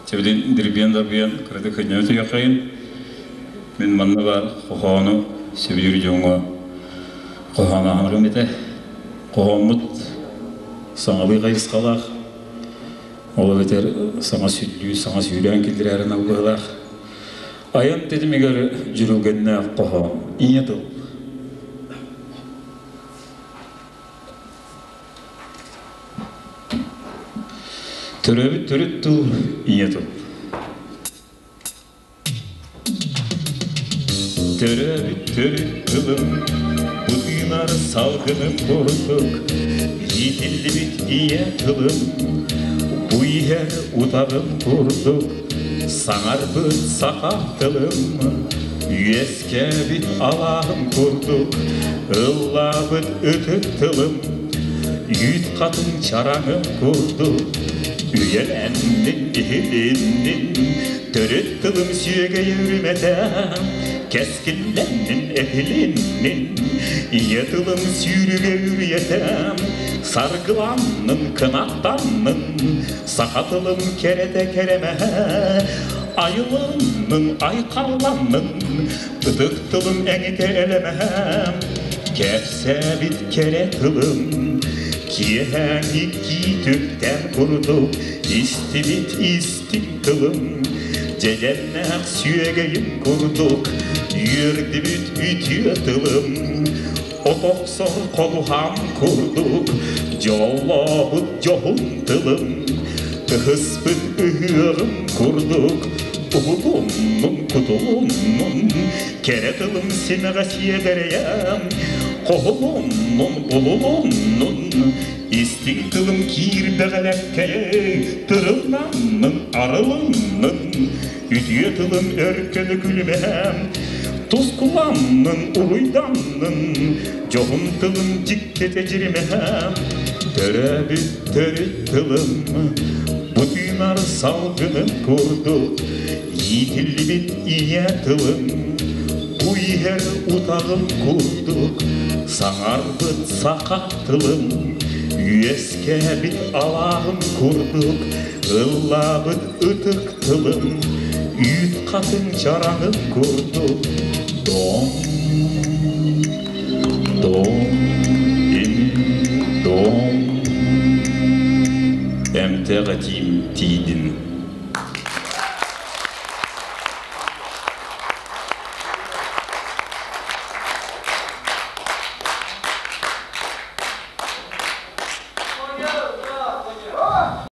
Чэбилин дирбиэн-дарбыйан кыратык көнньүө түһүөххэйин. Мин манна баар хоһоону сөбүлүүр дьоҥҥо хоһоон ааҕарым этэ. Хоһооммут саҥалыы хайысхалаах, ол эбэтэр саҥа сүллүү, саҥа сүүрээн киллэрээрин алгыһылаах. Айан тэтимигэр дьүрүлгэннээх хоһоон, ийэ тыл. Төрөөбүт төрүт тыл ийэ тыл. Төрөөбүт төрүт тылым бу тыынар салгыным курдук иитиллибит ийэ тылым бу иһэр утаҕым курдук саҥарбыт саха тылым үөскээбит алааһым курдук ыллаабыт ытык тылым үүт хатыҥ чараҥым курдук үйэлэннин иһилиннин төрүт тылым сүөгэйэ үрүмэтэ кэскиллэннин эһилиннин ийэ тылым сүүрүгэ үрүйэтэ саргыланнын кынаттаннын саха тылым кэрэтэ кэрэмэһэ айылыннын айхалланнын ытык тылым эҥитэ элэмэһэ кэпсээбит кэрэ тылым киэһээҥҥи киитүктэн курдук истибит истиҥ тылым дьэдьэннээх сүөгэйим курдук үөрдүбүт үтүө тылым от охсор ходуһам курдук дьоллообут дьоһун тылым ыһыспыт ыһыаҕым курдук уһутуннум кутулуннум кэрэ тылым симэҕэ сиэдэрэйэм хоһулуннум булулуннун истиҥ тылым киирбэҕэлэккэй тырылланнын арылыннын үтүө тылым өркөнү күлүмэһэм тускуланнын уруйданнын дьоһун тылым дьиктитэ дьиримэһэм төрөөбүт төрүт тылым бу тыынар салгыным курдук иитиллибит ийэ тылым бу иһэр утаҕым курдук саҥарбыт саха тылым үөскээбит алааһым курдук ыллаабыт ытык тылым үүт хатыҥ чараҥын курдук дом дом дом эмтээх этиим тиийдин.